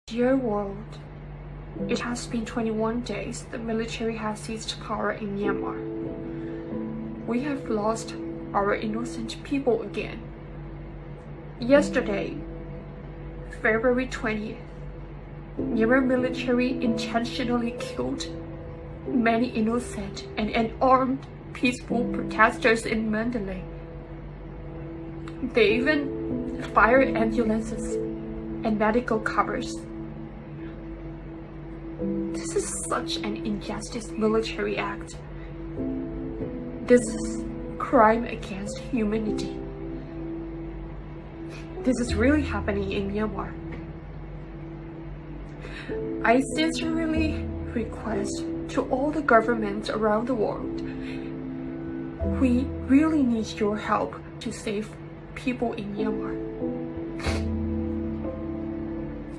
Dear world, it has been 21 days the military has seized power in Myanmar. We have lost our innocent people again. Yesterday, February 20th, Myanmar military intentionally killed many innocent and unarmed peaceful protesters in Mandalay. They even fired ambulances and medical covers. This is such an injustice military act. This is crime against humanity. This is really happening in Myanmar. I sincerely request to all the governments around the world, we really need your help to save people in Myanmar.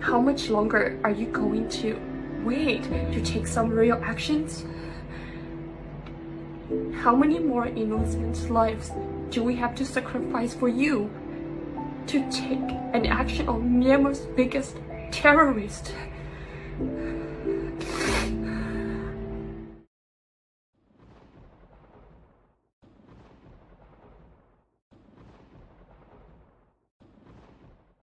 How much longer are you going to wait to take some real actions? How many more innocent lives do we have to sacrifice for you to take an action on Myanmar's biggest terrorist?